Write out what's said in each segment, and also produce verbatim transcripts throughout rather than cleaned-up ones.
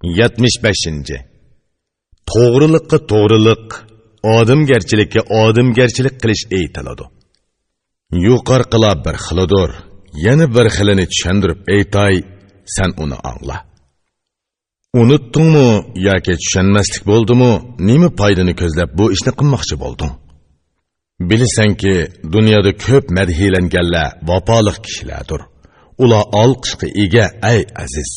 يەتمىش بەشىنچى. توغرىلىققا توغرىلىق، ئادەمگەرچىلىككە ئادەمگەرچىلىك قىلىش ئېيتىلىدۇ. يۇقىرىقىلار بىر خىلىدۇر، يەنە بىر خىلىنى چۈشەندۈرۈپ ئېيتاي، سەن ئۇنى ئاڭلا. ئۇنتتۇڭمۇ ياكى چۈشەنمەسلىك بولدىمۇ، نېمە پايدىنى كۆزلەپ بۇ ئىشنى قىلماقچى بولدۇڭ؟ بىلىسەنكى، دۇنيادا كۆپ مەدھىيلەنگەنلەر ۋاپالىق كىشىلەردۇر. ئۇلار ئالقىشقا ئىگە، ئەي ئەزىز!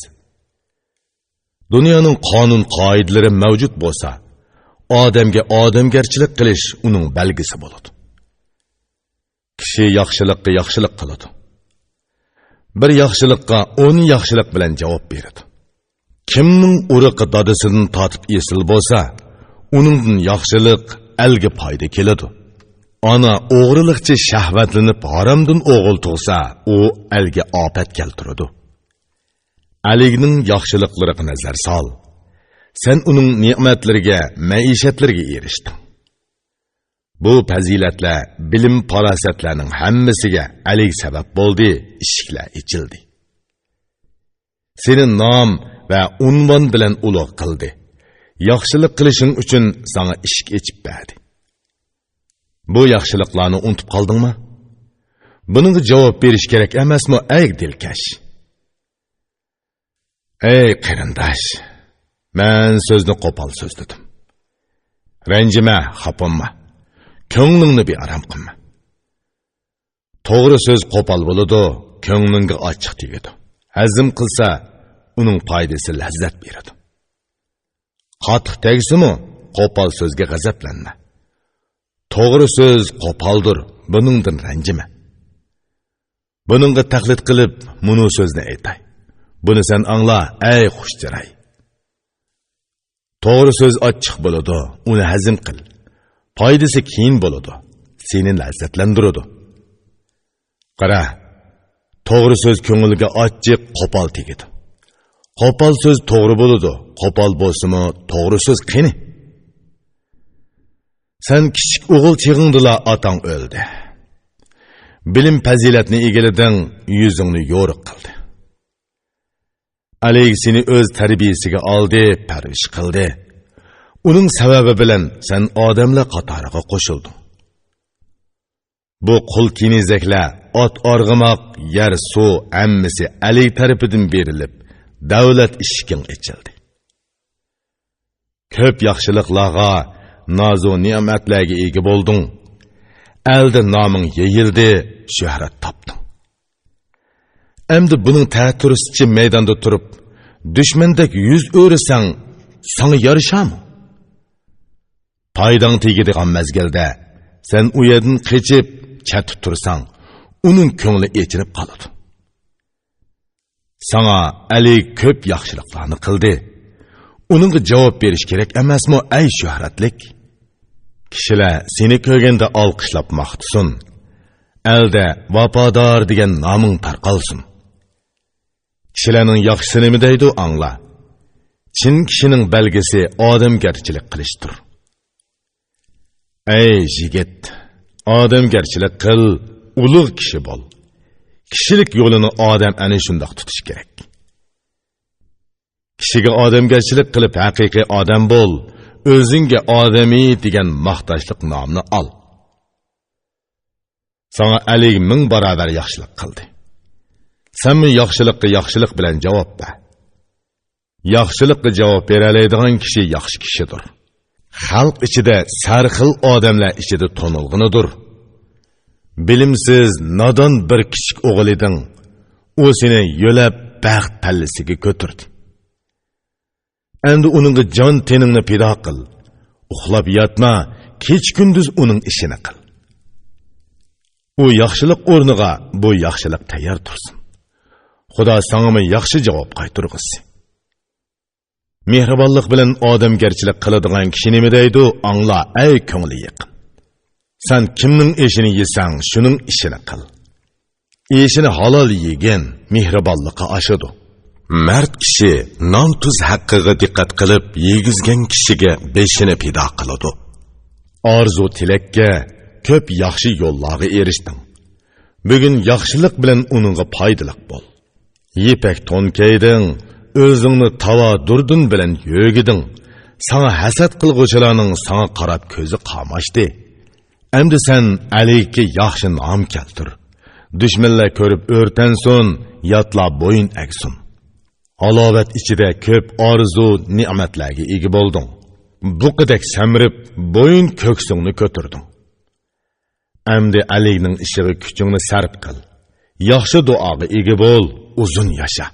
دۇنيانىڭ قانۇن-قائىدىلىرى مەۋجۇت بولسا، ئادەمگە ئادەمگەرچىلىك قىلىش ئۇنىڭ بەلگىسى بولىدۇ. كىشى ياخشىلىققا ياخشىلىق قىلىدۇ. بىر ياخشىلىققا ئون ياخشىلىق بىلەن جاۋاب بېرىدۇ. كىمنىڭ ئۇرۇقى دادىسىدىن تارتىپ ئېسىل بولسا، ئۇنىڭدىن ياخشىلىق ئەلگە پايدا كېلىدۇ. ئانا ئوغرىلىقچە شەھۋەتلىنىپ ھارامدىن ئوغۇل تۇغسا، ئۇ ئەلگە ئاپەت كەلتۈرىدۇ. ئەلىگنىڭ ياخشىلىقلىرىغا نەزەر سال. سەن ئۇنىڭ نېمەتلىرىگە، مەئىشەتلىرىگە ئېرىشتىڭ. بۇ پەزىلەتلەر، بىلىم-پاراسەتلەرنىڭ ھەممىسىگە ئەلىگ سەۋەب بولدى، ئىشىكلەر ئېچىلدى. سېنى نام ۋە ئۇنۋان بىلەن ئۇلۇغ قىلدى. ياخشىلىق قىلىشىڭ ئۈچۈن ساڭا ئىشىك ئېچىپ بەردى. بۇ ياخشىلىقلارنى ئۇنتۇپ قالدىڭمۇ؟ بۇنىڭغا جاۋاب بېرىش كېرەك ئەمەسمۇ، ئەي دىلكەش؟ ئەي قېرىنداش، مەن سۆزنى قوپال سۆزلىدىم. رەنجىمە، خاپا بولما. كۆڭلۈڭنى بىئارام قىلما. توغرا سۆز قوپال بولىدۇ، كۆڭلۈڭگە ئاچچىق تېگىدۇ. ھەزىم قىلسا، ئۇنىڭ پايدىسى لەززەت بېرىدۇ. قاتتىق تەگسىمۇ، قوپال سۆزگە غەزەپلەنمە. توغرا سۆز قوپالدۇر، بۇنىڭدىن رەنجىمە. بۇنىڭغا تەقلىد قىلىپ، مۇنۇ سۆزنى ئېيتاي. بۇنى سەن ئاڭلا، ئەي خۇش چىراي. توغرا سۆز ئاچچىق بولىدۇ، ئۇنى ھەزىم قىل. پايدىسى كېيىن بولىدۇ، سېنى لەززەتلەندۈرىدۇ. قارا، توغرا سۆز كۆڭۈلگە ئاچچىق، قوپال تېگىدۇ. قوپال سۆز توغرا بولىدۇ، قوپال بولسىمۇ توغرا سۆز قېنى؟ سەن كىچىك ئوغۇل چېغىڭدىلا ئاتاڭ ئۆلدى. بىلىم-پەزىلەتنى ئىگىلىدىڭ، يۈزۈڭنى يورۇق قىلدى. ئەلىگ سېنى ئۆز تەربىيىسىگە ئالدى، پەرۋىش قىلدى. ئۇنىڭ سەۋەبى بىلەن سەن ئادەملەر قاتارىغا قوشۇلدۇڭ. بۇ قۇل كېنىزەكلەر، ئات ئارغىماق، يەر، سۇ، ھەممىسى ئەلىگ تەرىپىدىن بېرىلىپ، دەۋلەت ئىشىكىڭ ئېچىلدى. كۆپ ياخشىلىقلارغا، نازۇ نېمەتلەرگە ئىگە بولدۇڭ. ئەلدە نامىڭ يېيىلدى، شۆھرەت تاپتىڭ. ئەمدى بۇنىڭ تەتۈرىسىچە مەيداندا تۇرۇپ، دۈشمەندەك يۈز ئۆرۈسەڭ، ساڭا يارىشارمۇ؟ پايداڭ تېگىدىغان مەزگىلدە، سەن ئۇ يەردىن قېچىپ، چەتتە تۇرساڭ، ئۇنىڭ كۆڭلى ئېچىنىپ قالىدۇ. ساڭا ئەلى كۆپ ياخشىلىقلارنى قىلدى. ئۇنىڭغا جاۋاب بېرىش كېرەك ئەمەسمۇ، ئەي شۆھرەتلىك؟ كىشىلەر سېنى كۆرگەندە ئالقىشلاپ ماختىسۇن. ئەلدە ۋاپادار دېگەن نامىڭ تارقالسۇن. كىشىلەرنىڭ ياخشىسى نېمە دەيدۇ، ئاڭلا. چىن كىشىنىڭ بەلگىسى ئادەمگەرچىلىك قىلىشتۇر. ئەي يىگىت، ئادەمگەرچىلىك قىل، ئۇلۇغ كىشى بول. كىشىلىك يولىنى ئادەم ئەنە شۇنداق تۇتۇش كېرەك. كىشىگە ئادەمگەرچىلىك قىلىپ ھەقىقىي ئادەم بول، ئۆزۈڭگە ئادەمىي دېگەن ماختاشلىق نامنى ئال. ساڭا ئەلى مىڭ باراۋەر ياخشىلىق قىلدى. سەنمۇ ياخشىلىققا ياخشىلىق بىلەن جاۋاب بەر. ياخشىلىققا جاۋاب بېرەلەيدىغان كىشى ياخشى كىشىدۇر. خەلق ئىچىدە سەرخىل ئادەملەر ئىچىدە تونۇلغىنىدۇر. بىلىمسىز، نادان بىر كىچىك ئوغۇل ئىدىڭ. ئۇ سېنى يۆلەپ بەخت پەللىسىگە كۆتۈردى. ئەمدى ئۇنىڭغا جان تېنىڭنى پىدا قىل. ئۇخلاپ ياتما، كېچە-كۈندۈز ئۇنىڭ ئىشىنى قىل. ئۇ ياخشىلىق ئورنىغا بۇ ياخشىلىق تەييار تۇرسۇن. خۇدا ساڭىمۇ ياخشى جاۋاب قايتۇرغۇسى. مېھرىبانلىق بىلەن ئادەمگەرچىلىك قىلىدىغان كىشى نېمە دەيدۇ، ئاڭلا، ئەي كۆڭلى يېقىن. سەن كىمنىڭ ئېشىنى يېسەڭ، شۇنىڭ ئىشىنى قىل. ئېشىنى ھالال يېگىن، مېھرىبانلىقى ئاشىدۇ. مەرد كىشى نان-تۇز ھەققىگە دىققەت قىلىپ، يېگۈزگەن كىشىگە بېشىنى پىدا قىلىدۇ. ئارزۇ-تىلەككە، كۆپ ياخشى يوللارغا ئېرىشتىڭ. بۈگۈن ياخشىلىق بىلەن ئۇنىڭغا پايدىلىق بول. يىپەك تون كىيدىڭ، ئۆزۈڭنى تاۋا دۇردۇن بىلەن يۆگىدىڭ. ساڭا ھەسەت قىلغۇچىلارنىڭ ساڭا قاراپ كۆزى قاماشتى. ئەمدى سەن ئەلىگە ياخشى نام كەلتۈر. دۈشمەنلەر كۆرۈپ ئۆرتەنسۇن، ياتلار بويۇن ئەگسۇن. ھالاۋەت ئىچىدە كۆپ ئارزۇ نېمەتلەرگە ئىگە بولدۇڭ. بۇقىدەك سەمرىپ، بويۇن كۆكسۈڭنى كۆتۈردۈڭ. ئەمدى ئەلىگنىڭ ئىشىغا كۈچۈڭنى سەرپ قىل. ياخشى دۇئاغا ئىگە بول، ئۇزۇن ياشا.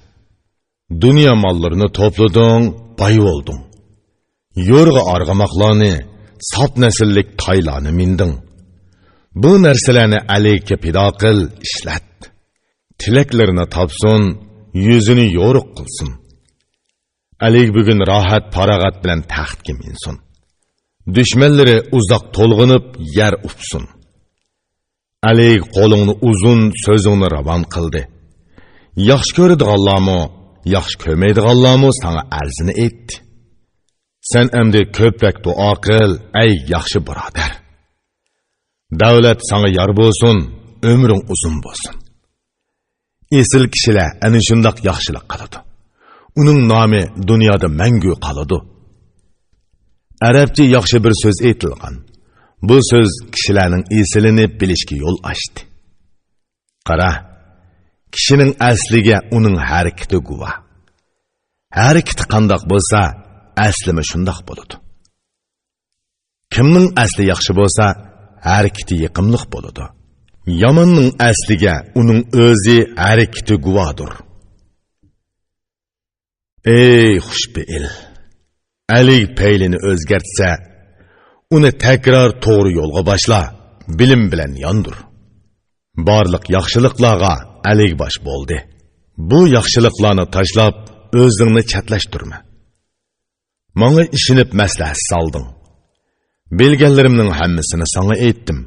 دۇنيا ماللىرىنى توپلىدىڭ، باي بولدۇڭ. يورغا ئارغىماقلارنى، ساپ نەسىللىك تايلارنى مىندىڭ. بۇ نەرسىلەرنى ئەلىگە پىدا قىل، ئىشلەت. تىلەكلىرىنى تاپسۇن، يۈزىنى يورۇق قىلسۇن. ئەلىگ بۈگۈن راھەت-پاراغەت بىلەن تەختكە مىنسۇن. دۈشمەنلىرى ئۇزاق تولغىنىپ يەر ئۇپسۇن. ئەلىگ قولۇڭنى ئۇزۇن، سۆزۈڭنى راۋان قىلدى. ياخشى كۆرىدىغانلارمۇ، ياخشى كۆرمەيدىغانلارمۇ ساڭا ئەرزىنى ئېيتتى. سەن ئەمدى كۆپرەك دۇئا قىل، ئەي ياخشى بۇرادەر. دەۋلەت ساڭا يار بولسۇن، ئۆمرۈڭ ئۇزۇن بولسۇن. ئېسىل كىشىلەر ئەنە شۇنداق ياخشىلىق قىلىدۇ. ئۇنىڭ نامى دۇنيادا مەڭگۈ قالىدۇ. ئەرەبچە ياخشى بىر سۆز ئېيتىلغان. بۇ سۆز كىشىلەرنىڭ ئېسىلىنى بىلىشكە يول ئاچتى. قارا، كىشىنىڭ ئەسلىگە ئۇنىڭ ھەرىكىتى گۇۋاھ. ھەرىكىتى قانداق بولسا، ئەسلىمۇ شۇنداق بولىدۇ. كىمنىڭ ئەسلى ياخشى بولسا، ھەرىكىتى يېقىملىق بولىدۇ. ياماننىڭ ئەسلىگە ئۇنىڭ ئۆزى ھەرىكىتى گۇۋاھدۇر. ئەي خۇشپېئىل! ئەلىگ پەيلىنى ئۆزگەرتسە، ئۇنى تەكرار توغرا يولغا باشلا، بىلىم بىلەن ياندۇر. بارلىق ياخشىلىقلارغا ئەلىگ باش بولدى. بۇ ياخشىلىقلارنى تاشلاپ، ئۆزۈڭنى چەتلەشتۈرمە. ماڭا ئىشىنىپ مەسلىھەت سالدىڭ. بىلگەنلىرىمنىڭ ھەممىسىنى ساڭا ئېيتتىم.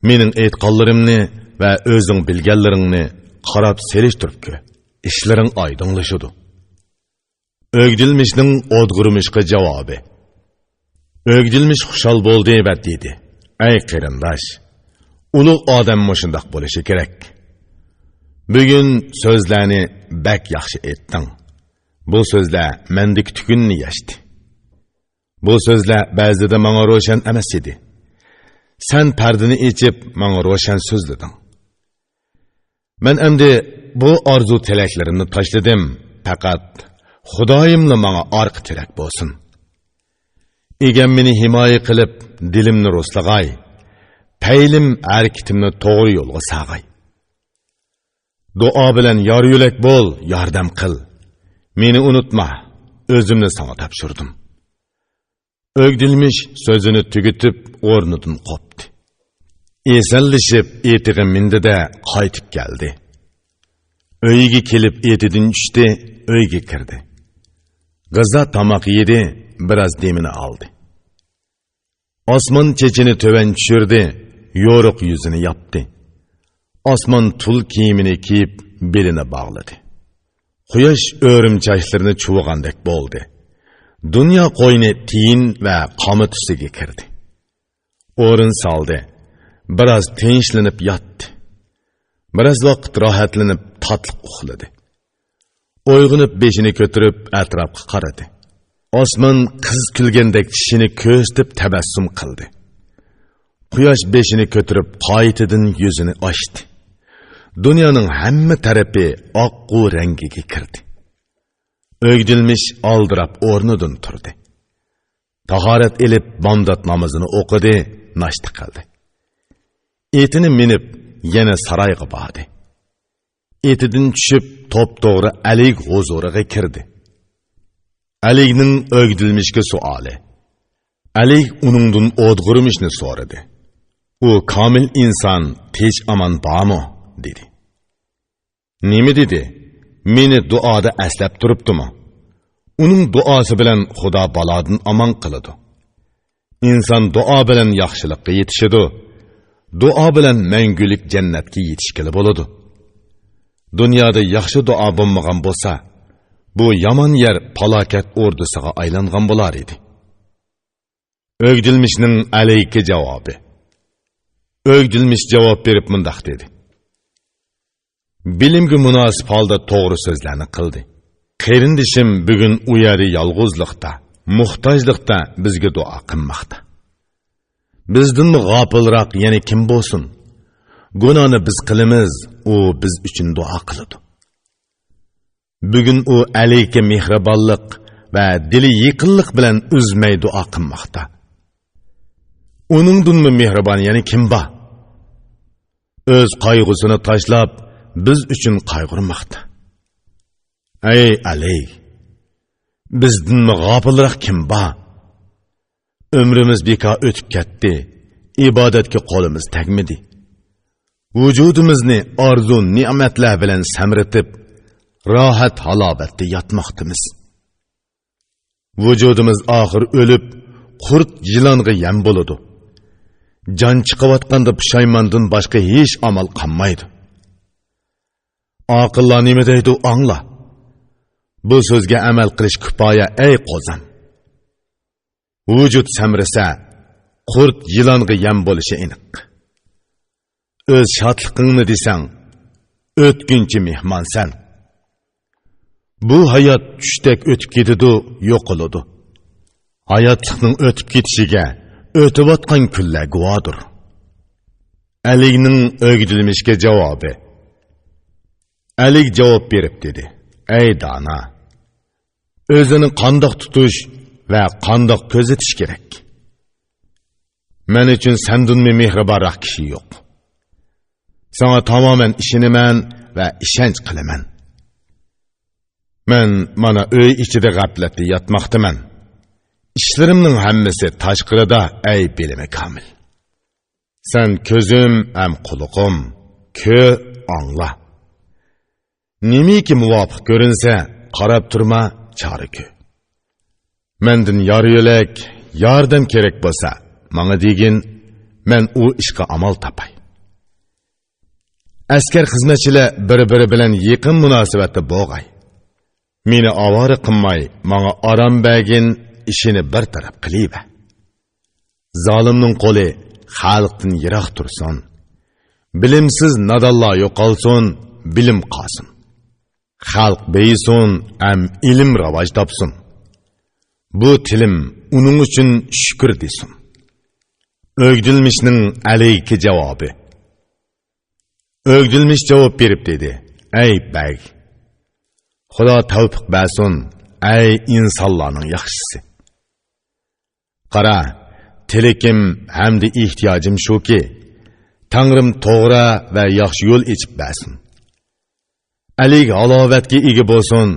مېنىڭ ئېيتقانلىرىمنى ۋە ئۆزۈڭ بىلگەنلىرىڭنى قاراپ سېلىشتۇرۇپ كۆر. ئىشلىرىڭ ئايدىڭلىشىدۇ. ئۆگدىلمىشنىڭ ئودغۇرمىشقا جاۋابى. ئۆگدىلمىش خۇشال بولدى ۋە دېدى: ئەي قېرىنداش، ئۇلۇغ ئادەم مۇشۇنداق بولۇشى كېرەك. بۈگۈن سۆزلەرنى بەك ياخشى ئېيتتىڭ. بۇ سۆزلەر مەندىكى تۈكۈننى يەشتى. بۇ سۆزلەر بەزىدە ماڭا روشەن ئەمەس ئىدى. سەن پەردىنى ئېچىپ، ماڭا روشەن سۆزلىدىڭ. مەن ئەمدى بۇ ئارزۇ تىلەكلىرىمنى تاشلىدىم، پەقەت خۇدايىملا ماڭا ئارقا تىرەك بولسۇن. ئىگەم مېنى ھىمايە قىلىپ، دىلىمنى رۇسلىغاي، پەيلىم ھەرىكىتىمنى توغرا يولغا ساغاي. دۇئا بىلەن يار يۆلەك بول، ياردەم قىل. مېنى ئۇنتۇما، ئۆزۈمنى ساڭا تاپشۇردۇم. ئۆگدىلمىش سۆزىنى تۈگىتىپ، ئورنىدىن قوپتى. ئېسەنلىشىپ، ئېتىغا مىندى-دە، قايتىپ كەلدى. ئۆيىگە كېلىپ، ئېتىدىن چۈشتى، ئۆيگە كىردى. غىزا تاماق يېدى، بىراز دېمىنى ئالدى. ئاسمان چېچىنى تۆۋەن چۈشۈردى، يورۇق يۈزىنى ياپتى. ئاسمان تۇل كىيىمىنى كىيىپ، بېلىنى باغلىدى. قۇياش ئۆرۈم چاچلىرىنى چۇۋۇغاندەك بولدى. دۇنيا قوينى تىيىن ۋە قاما تۈسىگە كىردى. ئورۇن سالدى. بىراز تىنچلىنىپ ياتتى. بىراز ۋاقىت راھەتلىنىپ، تاتلىق ئۇخلىدى. ئويغىنىپ، بېشىنى كۆتۈرۈپ، ئەتراپقا قارىدى. ئاسمان قىز كۈلگەندەك چىشىنى كۆرسىتىپ تەبەسسۇم قىلدى. قۇياش بېشىنى كۆتۈرۈپ، قايتىدىن يۈزىنى ئاچتى. دۇنيانىڭ ھەممە تەرىپى ئاققۇ رەڭگىگە كىردى. ئۆگدۈلمىش ئالدىراپ ئورنىدىن تۇردى. تاھارەت ئېلىپ، بامدات نامىزىنى ئوقۇدى، ناشتا قىلدى. ئېتىنى مىنىپ، يەنە سارايغا باردى. ئېتىدىن چۈشۈپ، توپتوغرا ئەلىگ ھۇزۇرىغا كىردى. ئەلىگنىڭ ئۆگدۈلمىشكە سوئالى. ئەلىگ ئۇنىڭدىن ئودغۇرمىشنى سورىدى. ئۇ كامىل ئىنسان، تىنچ-ئامان بارمۇ؟ دېدى. نېمە دېدى؟ مېنى دۇئادا ئەسلەپ تۇرۇپتىمۇ؟ ئۇنىڭ دۇئاسى بىلەن خۇدا بالادىن ئامان قىلىدۇ. ئىنسان دۇئا بىلەن ياخشىلىققا يېتىشىدۇ. دۇئا بىلەن مەڭگۈلۈك جەننەتكە يېتىشكىلى بولىدۇ. دۇنيادا ياخشى دۇئا بولمىغان بولسا، بۇ يامان يەر پالاكەت ئوردىسىغا ئايلانغان بولار ئىدى. ئۆگدۈلمىشنىڭ ئەلەيكە جاۋابى. ئۆگدۈلمىش جاۋاب بېرىپ مۇنداق دېدى: بىلىمگە مۇناسىپ ھالدا توغرا سۆزلەرنى قىلدى. قېرىندىشىم بۈگۈن ئۇ يەردە يالغۇزلۇقتا، موھتاجلىقتا بىزگە دۇئا قىلماقتا. بىزدىنمۇ غاپىلراق يەنە كىم بولسۇن؟ گۇناھنى بىز قىلىمىز، ئۇ بىز ئۈچۈن دۇئا قىلىدۇ. بۈگۈن ئۇ ئەلىگە مېھرىبانلىق ۋە دىلى يېقىنلىق بىلەن ئۈزمەي دۇئا قىلماقتا. ئۇنىڭدىنمۇ مېھرىبان يەنە كىم بار؟ ئۆز قايغۇسىنى تاشلاپ، بىز ئۈچۈن قايغۇرماقتا. ئەي ئەلى! بىزدىنمۇ غاپىلراق كىم بار؟ ئۆمرىمىز بىكار ئۆتۈپ كەتتى، ئىبادەتكە قولىمىز تەگمىدى. ۋۇجۇدىمىزنى ئارزۇ نېمەتلەر بىلەن سەمرىتىپ، راھەت ھالاۋەتتە ياتماقتىمىز. ۋۇجۇدىمىز ئاخىر ئۆلۈپ، قۇرت يىلانغا يەم بولىدۇ. جان چىقىۋاتقاندا پۇشايماندىن باشقا ھېچ ئامال قالمايدۇ. ئاقىللار نېمە دەيدۇ، ئاڭلا. بۇ سۆزگە ئەمەل قىلىش كۇپايە، ئەي قوزام. ۋۇجۇد سەمرىسە، قۇرت يىلانغا يەم بولۇشى ئېنىق. ئۆز شادلىقىڭنى دېسەڭ، ئۆتكۈنچى مېھمانسەن. بۇ ھايات چۈشتەك ئۆتۈپ كېتىدۇ، يوقىلىدۇ. ھاياتلىقنىڭ ئۆتۈپ كېتىشىگە ئۆتۈۋاتقان كۈنلەر گۇۋاھدۇر. ئەلىگنىڭ ئۆگدىلمىشكە جاۋابى. ئەلىگ جاۋاب بېرىپ دېدى: ئەي دانا! ئۆزىنى قانداق تۇتۇش ۋە قانداق كۆزىتىش كېرەك؟ مەن ئۈچۈن سەندىنمۇ مېھرىبانراق كىشى يوق. ساڭا تامامەن ئىشىنىمەن ۋە ئىشەنچ قىلىمەن. مەن مانا ئۆي ئىچىدە غەپلەتتە ياتماقتىمەن. ئىشلىرىمنىڭ ھەممىسى تاشقىرىدا، ئەي بىلىمى كامىل. سەن كۆزۈم ھەم قۇلىقىم، كۆ، ئاڭلا. نېمىكى مۇۋاپىق كۆرۈنسە، قاراپ تۇرما، چارە كۆ. مەندىن يار يۆلەك، ياردەم كېرەك بولسا، ماڭا دېگىن، مەن ئۇ ئىشقا ئامال تاپاي. ئەسكەر خىزمەتچىلەر بىر-بىرى بىلەن يېقىن مۇناسىۋەتتە بولغاي. مېنى ئاۋارە قىلماي، ماڭا ئارام بەرگىن، ئىشىنى بىر تەرەپ قىلىۋەر. زالىمنىڭ قولى خەلقتىن يىراق تۇرسۇن. بىلىمسىز نادانلار يوقالسۇن، بىلىم قالسۇن. خەلق بېيىسۇن ھەم ئىلىم راۋاج تاپسۇن. بۇ تىلىم ئۇنىڭ ئۈچۈن شۈكۈر دېسۇن. ئۆگدۈلمىشنىڭ ئەلىگە جاۋابى. ئۆگدۈلمىش جاۋاب بېرىپ دېدى: ئەي بەگ! خۇدا تەۋپىق بەرسۇن، ئەي ئىنسانلارنىڭ ياخشىسى! قارا، تىلىكىم ھەمدە ئېھتىياجىم شۇكى، تەڭرىم توغرا ۋە ياخشى يول ئېچىپ بەرسۇن. ئەلىگ ھالاۋەتكە ئىگە بولسۇن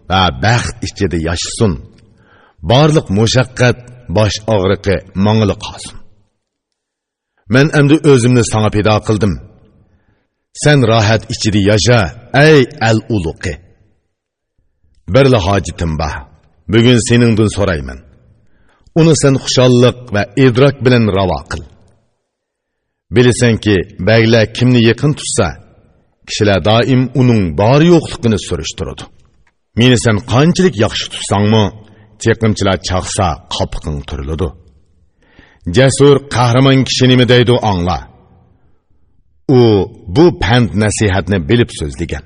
ۋە بەخت ئىچىدە ياشىسۇن. بارلىق مۇشەققەت، باش ئاغرىقى ماڭىلا قالسۇن. مەن ئەمدى ئۆزۈمنى ساڭا پىدا قىلدىم. سەن راھەت ئىچىدە ياشا، ئەي ئەل ئۇلۇقى! بىرلا ھاجىتىم بار. بۈگۈن سېنىڭدىن سورايمەن. ئۇنى سەن خۇشاللىق ۋە ئىدراك بىلەن راۋا قىل. بىلىسەنكى، بەگلەر كىمنى يېقىن تۇتسا، كىشىلەر دائىم ئۇنىڭ بار-يوقلۇقىنى سۈرۈشتۈرىدۇ. مېنى سەن قانچىلىك ياخشى تۇتساڭمۇ، چېقىمچىلار چاقسا، قاپىقىڭ تۈرۈلىدۇ. جەسۇر، قەھرىمان كىشى نېمە دەيدۇ، ئاڭلا. ئۇ بۇ پەند-نەسىھەتنى بىلىپ سۆزلىگەن.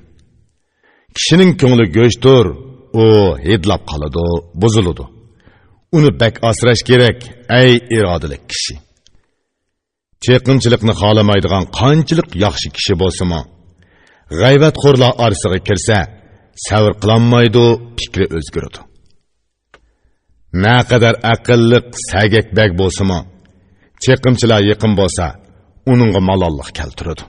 كىشىنىڭ كۆڭلى گۆشتۇر، ئۇ ھىدلاپ قالىدۇ، بۇزۇلىدۇ. ئۇنى بەك ئاسراش كېرەك، ئەي ئىرادىلىك كىشى! چېقىمچىلىقنى خالىمايدىغان قانچىلىك ياخشى كىشى بولسىمۇ، غەيۋەتخورلار ئارىسىغا كىرسە، سەۋر قىلالمايدۇ، پىكرى ئۆزگىرىدۇ. نەقەدەر ئەقىللىق، سەگەك بەگ بولسىمۇ، چېقىمچىلار يېقىن بولسا، ئۇنىڭغا مالاللىق كەلتۈرىدۇ.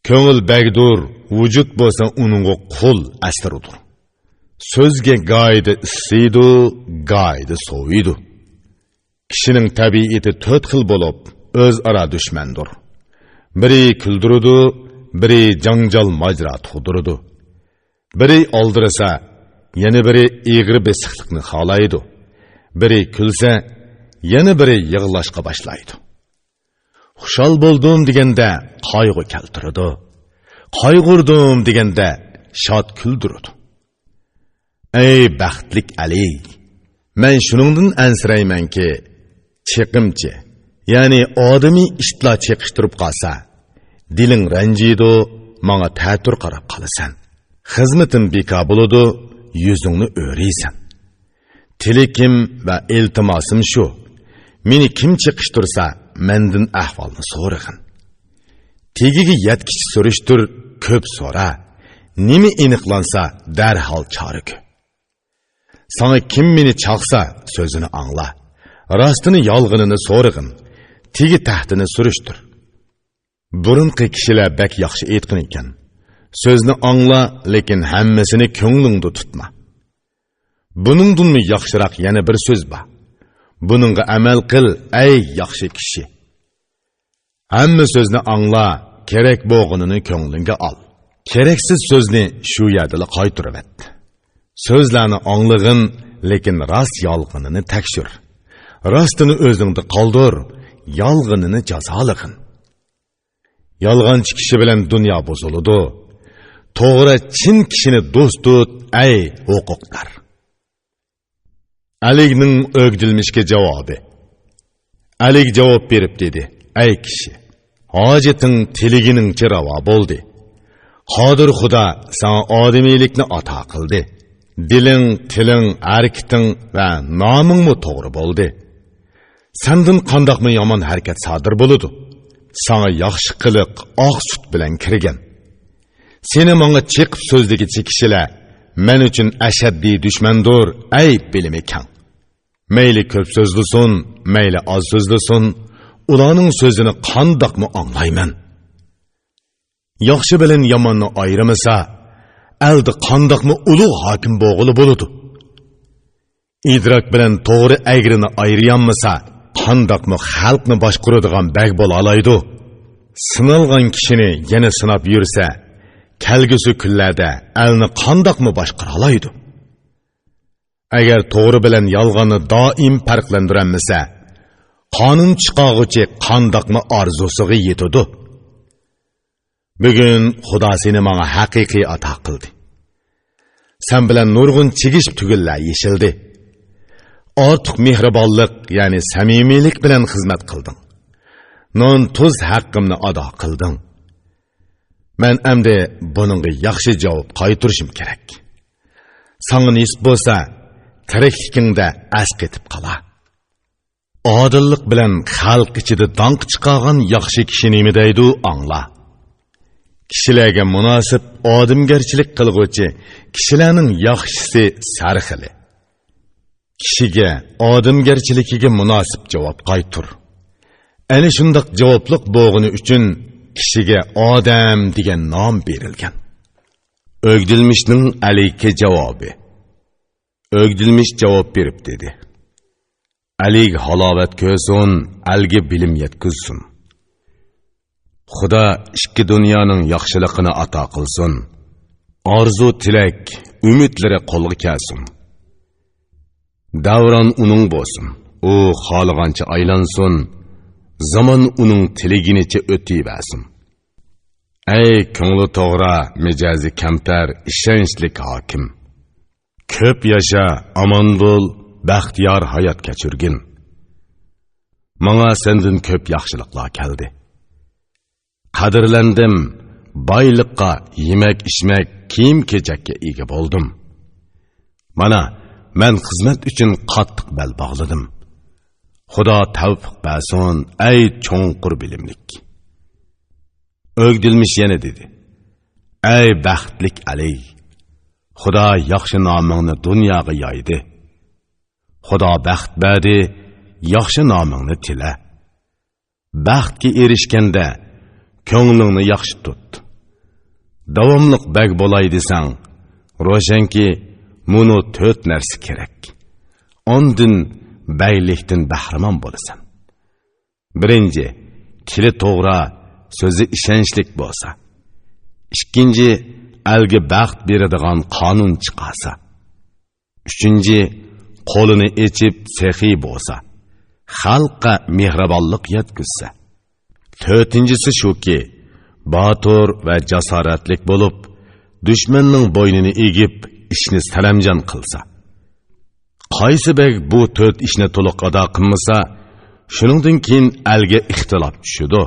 كۆڭۈل بەگدۇر، ۋۇجۇد بولسا ئۇنىڭغا قۇل ئەسىردۇر. سۆزگە گايىدا ئىسسىيدۇ، گايىدا سوۋۇيدۇ. كىشىنىڭ تەبىئىتى تۆت خىل بولۇپ، ئۆزئارا دۈشمەندۇر. بىرى كۈلدۈرىدۇ، بىرى جاڭجال ماجىرا تۇغدۇرىدۇ. بىرى ئالدىرىسا، يەنە بىرى ئېغىر بېسىقلىقنى خالايدۇ. بىرى كۈلسە، يەنە بىرى يىغلاشقا باشلايدۇ. خۇشال بولدۇم دېگەندە قايغۇ كەلتۈرىدۇ. قايغۇردۇم دېگەندە شاد كۈلدۈرىدۇ. ئەي بەختلىك ئەلى! مەن شۇنىڭدىن ئەنسىرەيمەنكى، چېقىمچى، يەنى ئادىمىي ئىتلار چېقىشتۇرۇپ قالسا، دىلىڭ رەنجىيدۇ، ماڭا تەتۈر قاراپ قالىسەن. خىزمىتىم بىكار بولىدۇ، يۈزۈڭنى ئۆرۈيسەن. تىلىكىم ۋە ئىلتىماسىم شۇ، مېنى كىم چېقىشتۇرسا، مەندىن ئەھۋالنى سورىغىن. تېگىگە يەتكىچە سۈرۈشتۈر، كۆپ سورا، نېمە ئېنىقلانسا، دەرھال چارە كۆر. ساڭا كىم مېنى چاقسا، سۆزىنى ئاڭلا. راستىنى يالغىنىنى سورىغىن. تېگى تەختىنى سۈرۈشتۈر. بۇرۇنقى كىشىلەر بەك ياخشى ئېيتقىنىكەن، سۆزنى ئاڭلا، لېكىن ھەممىسىنى كۆڭلۈڭدە تۇتما. بۇنىڭدىنمۇ ياخشىراق يەنە بىر سۆز بار. بۇنىڭغا ئەمەل قىل، ئەي ياخشى كىشى. ھەممە سۆزنى ئاڭلا، كېرەك بولغىنىنى كۆڭلۈڭگە ئال. كېرەكسىز سۆزنى شۇ يەردىلا قايتۇرۇۋەت. سۆزلەرنى ئاڭلىغىن، لېكىن راست يالغىنىنى تەكشۈر. راستىنى ئۆزۈڭدە قالدۇر، يالغىنىنى جازالىغىن. يالغانچى كىشى بىلەن دۇنيا بۇزۇلىدۇ. توغرا، چىن كىشىنى دوست تۇت، ئەي ھوقۇقدار. ئەلىگنىڭ ئۆگدۈلمىشكە جاۋابى. ئەلىگ جاۋاب بېرىپ دېدى: ئەي كىشى، ھاجىتىڭ تىلىگىنىڭچە راۋا بولدى. قادىر خۇدا ساڭا ئادىمىيلىكنى ئاتا قىلدى. دىلىڭ، تىلىڭ، ھەرىكىتىڭ ۋە نامىڭمۇ توغرا بولدى. سەندىن قانداقمۇ يامان ھەرىكەت سادىر بولىدۇ؟ ساڭا ياخشى قىلىق ئاق سۈت بىلەن كىرگەن. سېنى ماڭا چېقىپ سۆزلىگۈچى كىشىلەر مەن ئۈچۈن ئەشەددىي دۈشمەندۇر، ئەي بىلىمى كەڭ. مەيلى كۆپ سۆزلىسۇن، مەيلى ئاز سۆزلىسۇن، ئۇلارنىڭ سۆزىنى قانداقمۇ ئاڭلايمەن؟ ياخشى بىلەن ياماننى ئايرىمىسا، ئەلدە قانداقمۇ ئۇلۇغ ھاكىم بولغىلى بولىدۇ؟ ئىدراك بىلەن توغرا ئەگرىنى ئايرىيالمىسا، قانداقمۇ خەلقنى باشقۇرىدىغان بەگ بولالايدۇ؟ سىنالغان كىشىنى يەنە سىناپ يۈرسە، كەلگۈسى كۈنلەردە ئەلنى قانداقمۇ باشقۇرالايدۇ؟ ئەگەر توغرا بىلەن يالغاننى دائىم پەرقلەندۈرەلمىسە، قانۇن چىقارغۇچى قانداقمۇ ئارزۇسىغا يېتىدۇ؟ بۈگۈن خۇدا سېنى ماڭا ھەقىقىي ئاتا قىلدى. سەن بىلەن نۇرغۇن چىگىش تۈگۈنلەر يېشىلدى. ئارتۇق مېھرىبانلىق، يەنى سەمىمىيلىك بىلەن خىزمەت قىلدىڭ. نان تۇز ھەققىمنى ئادا قىلدىڭ. مەن ئەمدى بۇنىڭغا ياخشى جاۋاب قايتۇرۇشۇم كېرەك. ساڭا نېسىپ بولسا، تىرىكلىكىڭدە ئەسقېتىپ قالا. ئادىللىق بىلەن خەلق ئىچىدە داڭقى چىقارغان ياخشى كىشى نېمە دەيدۇ، ئاڭلا. كىشىلەرگە مۇناسىپ ئادەمگەرچىلىك قىلغۇچى كىشىلەرنىڭ ياخشىسى سەرخىلى. كىشىگە ئادەمگەرچىلىكىگە مۇناسىپ جاۋاب قايتۇر. ئەنە شۇنداق جاۋابلىق بولغىنى ئۈچۈن كىشىگە ئادەم دېگەن نام بېرىلگەن. ئۆگدۈلمىشنىڭ ئەلىگە جاۋابى. ئۆگدۈلمىش جاۋاب بېرىپ دېدى: ئەلىگ ھالاۋەت كۆرسۇن، ئەلگە بىلىم يەتكۈزسۇن. خۇدا ئىككى دۇنيانىڭ ياخشىلىقىنى ئاتا قىلسۇن. ئارزۇ تىلەك، ئۈمىدلىرى قولغا كەلسۇن. دەۋران ئۇنىڭ بولسۇن، ئۇ خالىغانچە ئايلانسۇن، زامان ئۇنىڭ تىلىگىنىچە ئۆتۈۋەرسۇن. ئەي كۆڭلى توغرا، مىجەزى كەمتەر، ئىشەنچلىك ھاكىم! كۆپ ياشا، ئامان بول، بەختىيار ھايات كەچۈرگىن. ماڭا سەندىن كۆپ ياخشىلىقلار كەلدى. قەدىرلەندىم، بايلىققا، يېمەك-ئىچمەك، كىيىم-كېچەككە ئىگە بولدۇم. مانا، مەن خىزمەت ئۈچۈن قاتتىق بەل باغلىدىم. خۇدا تەۋپىق بەرسۇن، ئەي چوڭقۇر بىلىملىك. ئۆگدۈلمىش يەنە دېدى: ئەي بەختلىك ئەلى! خۇدا ياخشى نامىڭنى دۇنياغا يايدى. خۇدا بەخت بەردى، ياخشى نامىڭنى تىلە. بەختكە ئېرىشكەندە، كۆڭلۈڭنى ياخشى تۇت. داۋاملىق بەگ بولاي دېسەڭ، روشەنكى، مۇنۇ تۆت نەرسە كېرەك. ئاندىن بەگلىكتىن بەھرىمەن بولىسەن. بىرىنچى، تىلى توغرا، سۆزى ئىشەنچلىك بولسا. ئىككىنچى، ئەلگە بەخت بېرىدىغان قانۇن چىقارسا. ئۈچىنچى، قولىنى ئېچىپ سېخىي بولسا، خەلققە مېھرىبانلىق يەتكۈزسە. تۆتىنچىسى شۇكى، باتۇر ۋە جاسارەتلىك بولۇپ، دۈشمەننىڭ بوينىنى ئېگىپ، ئىشنى سەرەمجان قىلسا. قايسى بەگ بۇ تۆت ئىشنى تولۇق ئادا قىلمىسا، شۇنىڭدىن كېيىن ئەلگە ئىختىلاپ چۈشىدۇ.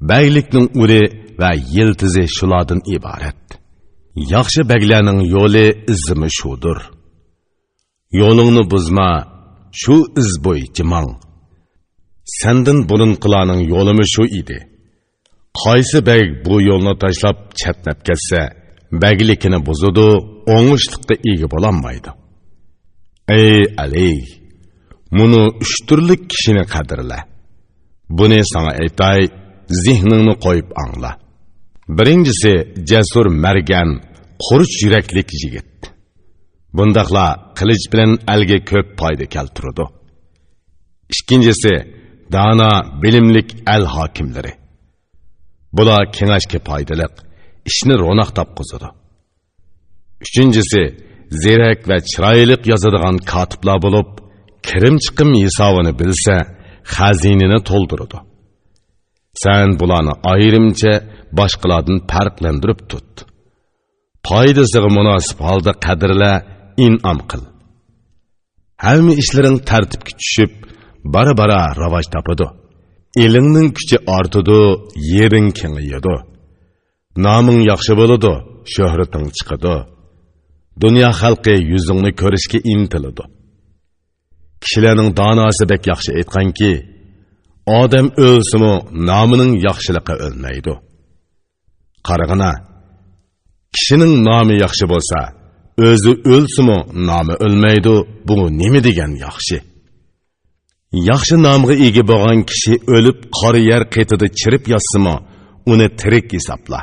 بەگلىكنىڭ ئۇلى ۋە يىلتىزى شۇلاردىن ئىبارەت. ياخشى بەگلەرنىڭ يولى ئىزىمۇ شۇدۇر. يولۇڭنى بۇزما، شۇ ئىز بويىچە ماڭ. سەندىن بۇرۇنقىلارنىڭ يولىمۇ شۇ ئىدى. قايسى بەگ بۇ يولنى تاشلاپ چەتنەپ كەتسە، بەگلىكىنى بۇزىدۇ، ئوڭۇشلۇققا ئىگە بولالمايدۇ. ئەي ئەلى، مۇنۇ ئۈچ تۈرلۈك كىشىنى قەدىرلە. بۇنى ساڭا ئېيتاي، زېھنىڭنى قويۇپ ئاڭلا. بىرىنچىسى جەسۇر مەرگەن، قۇرۇچ يۈرەكلىك يىگىت. بۇنداقلار قىلىچ بىلەن ئەلگە كۆپ پايدا كەلتۈرىدۇ. ئىككىنچىسى، دانا، بىلىملىك ئەل ھاكىملىرى. بۇلار كېڭەشكە پايدىلىق، ئىشنى روناق تاپقۇزىدۇ. ئۈچىنچىسى، زېرەك ۋە چىرايلىق يازىدىغان كاتىپلار بولۇپ، كىرىم چىقىم ھېسابىنى بىلسە، خەزىنىنى تولدۇرىدۇ. سەن بۇلارنى ئايرىمچە باشقىلاردىن پەرقلەندۈرۈپ تۇت. پايدىسىغا مۇناسىپ ھالدا قەدىرلە، ئىنئام قىل. ھەممە ئىشلىرىڭ تەرتىپكە چۈشۈپ، بارا-بارا راۋاج تاپىدۇ. ئېلىڭنىڭ كۈچى ئارتىدۇ، يېرىڭ كېڭىيىدۇ. نامىڭ ياخشى بولىدۇ، شۆھرىتىڭ چىقىدۇ. دۇنيا خەلقى يۈزۈڭنى كۆرۈشكە ئىنتىلىدۇ. كىشىلەرنىڭ داناسى بەك ياخشى ئېيتقانكى، ئادەم ئۆلسىمۇ نامىنىڭ ياخشىلىقى ئۆلمەيدۇ. قارىغىنا، كىشىنىڭ نامى ياخشى بولسا، ئۆزى ئۆلسىمۇ نامى ئۆلمەيدۇ، بۇ نېمە دېگەن ياخشى؟ ياخشى نامغا ئىگە بولغان كىشى ئۆلۈپ قارا يەر قېتىدا چىرىپ ياتسىمۇ، ئۇنى تىرىك ھېسابلا.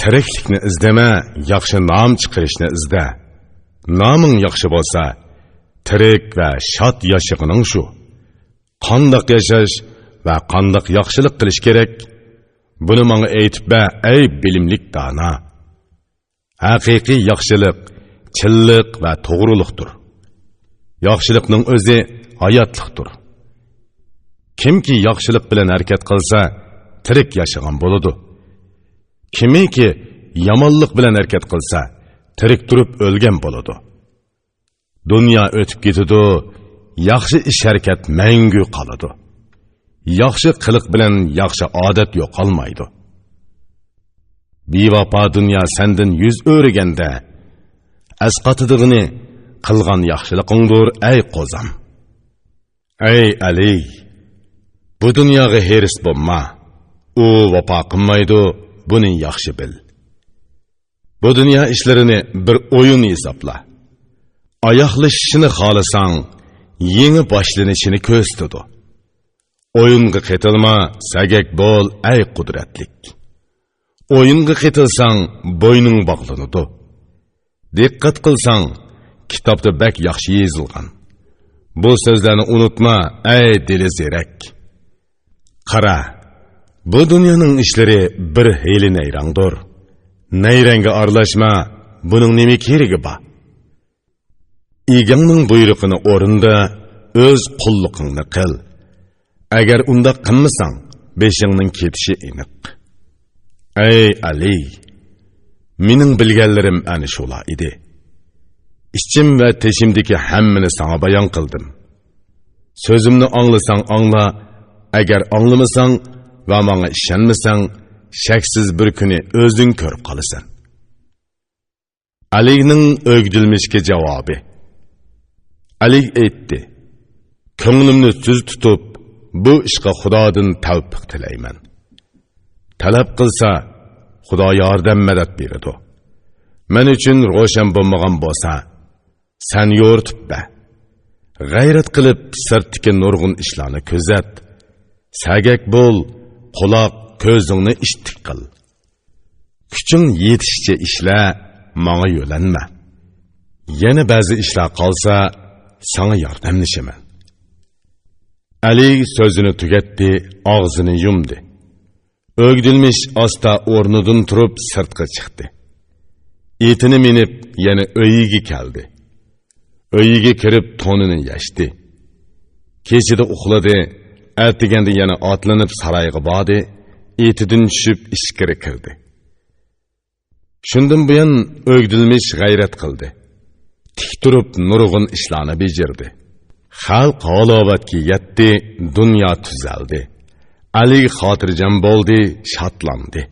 تىرىكلىكنى ئىزدەمە، ياخشى نام چىقىرىشنى ئىزدە. نامىڭ ياخشى بولسا، تىرىك ۋە شاد ياشىغىنىڭ شۇ. قانداق ياشاش ۋە قانداق ياخشىلىق قىلىش كېرەك؟ بۇنى ماڭا ئېيتىپ بەر، ئەي بىلىملىك دانا. ھەقىقىي ياخشىلىق چىنلىق ۋە توغرۇلۇقتۇر. ياخشىلىقنىڭ ئۆزى ھاياتلىقتۇر. كىمكى ياخشىلىق بىلەن ھەرىكەت قىلسا، تىرىك ياشىغان بولىدۇ. كىمكى يامانلىق بىلەن ھەرىكەت قىلسا، تىرىك تۇرۇپ ئۆلگەن بولىدۇ. دۇنيا ئۆتۈپ كېتىدۇ، ياخشى ئىش-ھەرىكەت مەڭگۈ قالىدۇ. ياخشى قىلىق بىلەن ياخشى ئادەت يوقالمايدۇ. بىۋاپا دۇنيا سەندىن يۈز ئۆرۈگەندە، ئەسقاتىدىغىنى قىلغان ياخشىلىقىڭدۇر، ئەي قوزام. ئەي ئەلى، بۇ دۇنياغا ھېرىس بولما. ئۇ ۋاپا قىلمايدۇ، بۇنى ياخشى بىل. بۇ دۇنيا ئىشلىرىنى بىر ئويۇن ھېسابلا. ئاياغلىشىشىنى خالىساڭ، يېڭى باشلىنىشىنى كۆرسىتىدۇ. ئويۇنغا قېتىلما، سەگەك بول، ئەي قۇدرەتلىك. ئويۇنغا قېتىلساڭ، بوينۇڭ باغلىنىدۇ. دىققەت قىلساڭ، كىتابتا بەك ياخشى يېزىلغان. بۇ سۆزلەرنى ئۇنتۇما، ئەي دىلى زېرەك. قارا، بۇ دۇنيانىڭ ئىشلىرى بىر ھىيلە نەيرەڭدۇر. نەيرەڭگە ئارىلاشما، بۇنىڭ نېمە كېرىكى بار؟ ئىگەڭنىڭ بۇيرۇقىنى ئورۇندا، ئۆز قۇللۇقۇڭنى قىل. ئەگەر ئۇنداق قىلمىساڭ، بېشىڭنىڭ كېتىشى ئېنىق. ئەي ئەلى، مېنىڭ بىلگەنلىرىم ئەنە شۇلار ئىدى. ئىچىم ۋە تېشىمدىكى ھەممىنى ساڭا بايان قىلدىم. سۆزۈمنى ئاڭلىساڭ ئاڭلا، ئەگەر ئاڭلىمىساڭ ۋە ماڭا ئىشەنمىسەڭ، شەكسىز بىر كۈنى ئۆزۈڭ كۆرۈپ قالىسەن. ئەلىنىڭ ئۆگدۈلمىشكە جاۋابى. ئەلى ئېيتتى: «كۆڭلۈمنى تۈز تۇتۇپ، بۇ ئىشقا خۇدادىن تەۋپىق تىلەيمەن. تەلەپ قىلسا، خۇدا ياردەم مەدەت بېرىدۇ. مەن ئۈچۈن روشەن بولمىغان بولسا، سەن يورۇتۇپ بەر. غەيرەت قىلىپ، سىرتتىكى نۇرغۇن ئىشلارنى كۆزەت. سەگەك بول، قۇلاق، كۆزۈڭنى ئىتتىك قىل. كۈچۈڭ يېتىشىچە ئىشلە، ماڭا يۆلەنمە. يەنە بەزى ئىشلار قالسا، ساڭا ياردەملىشىمەن.» ئەلى سۆزىنى تۈگەتتى، ئاغزىنى يۇمدى. ئۆگدۈلمىش ئاستا ئورنىدىن تۇرۇپ سىرتقا چىقتى. ئېتىنى مىنىپ، يەنە ئۆيىگە كەلدى. ئۆيىگە كىرىپ تونىنى يەشتى. كېچىدە ئۇخلىدى، ئەتىگەندە يەنە ئاتلىنىپ سارايغا باردى، ئېتىدىن چۈشۈپ ئىچكىرى كىردى. شۇندىن بۇيان ئۆگدۈلمىش غەيرەت قىلدى. تىك تۇرۇپ نۇرغۇن ئىشلارنى بېجىردى. خەلق ھالاۋەتكە يەتتى، دۇنيا تۈزەلدى. ئەلى خاتىرجەم بولدى، شادلاندى.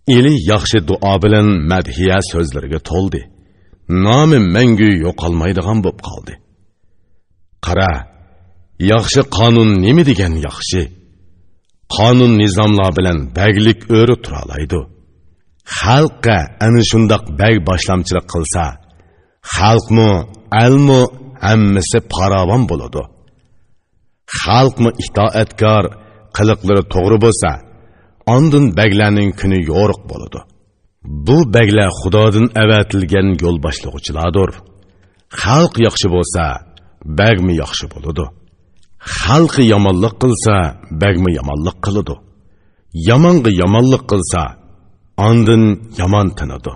ئېلى ياخشى دۇئا بىلەن مەدھىيە سۆزلىرىگە تولدى. نامى مەڭگۈ يوقالمايدىغان بولۇپ قالدى. قارا، ياخشى قانۇن نېمە دېگەن ياخشى؟ قانۇن نىزاملار بىلەن بەگلىك ئۆرە تۇرالايدۇ. خەلققە ئەنە شۇنداق بەگ باشلامچىلىق قىلسا، خەلقمۇ، ئەلمۇ ھەممىسى پاراۋان بولىدۇ. خەلقمۇ ئىتائەتكار، قىلىقلىرى توغرا بولسا، ئاندىن بەگلەرنىڭ كۈنى يورۇق بولىدۇ. بۇ بەگلەر خۇدادىن ئەۋەتىلگەن يول باشلىغۇچىلاردۇر. خەلق ياخشى بولسا، بەگمۇ ياخشى بولىدۇ. خەلقى يامانلىق قىلسا، بەگمۇ يامانلىق قىلىدۇ. يامانغا يامانلىق قىلسا، ئاندىن يامان تىنىدۇ.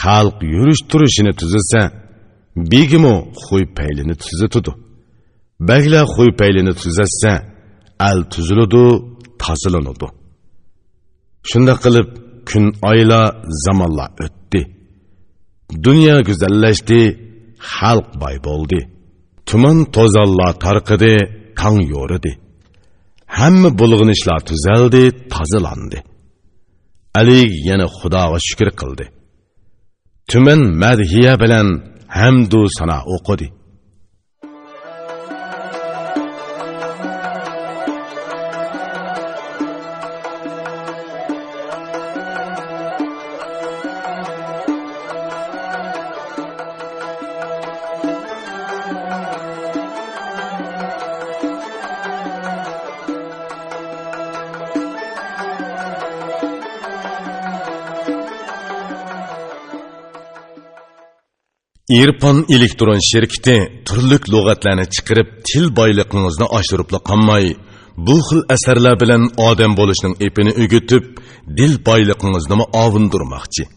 خەلق يۈرۈش-تۇرۇشىنى تۈزىسە، بېگىمۇ خۇي-پەيلىنى تۈزىتىدۇ. بەگلەر خۇي-پەيلىنى تۈزەتسە، ئەل تۈزۈلىدۇ، تازىلىنىدۇ. شۇنداق قىلىپ، كۈن، ئايلار، زامانلار ئۆتتى. دۇنيا گۈزەللەشتى، خەلق باي بولدى. تۇمان، توزانلار تارقىدى، تاڭ يورۇدى. ھەممە بۇلغىنىشلار تۈزەلدى، تازىلاندى. ئەلى يەنە خۇداغا شۈكۈر قىلدى. تۈمەن مەدھىيە بىلەن ھەمدۇ سانا ئوقۇدى. ئىرپان ئېلېكترون شىركىتى تۈرلۈك لۇغەتلەرنى چىقىرىپ، تىل بايلىقىڭىزنى ئاشۇرۇپلا قالماي، بۇ خىل ئەسەرلەر بىلەن ئادەم بولۇشنىڭ ئېپىنى ئۆگىتىپ، دىل بايلىقىڭىزنىمۇ ئاۋۇندۇرماقچى.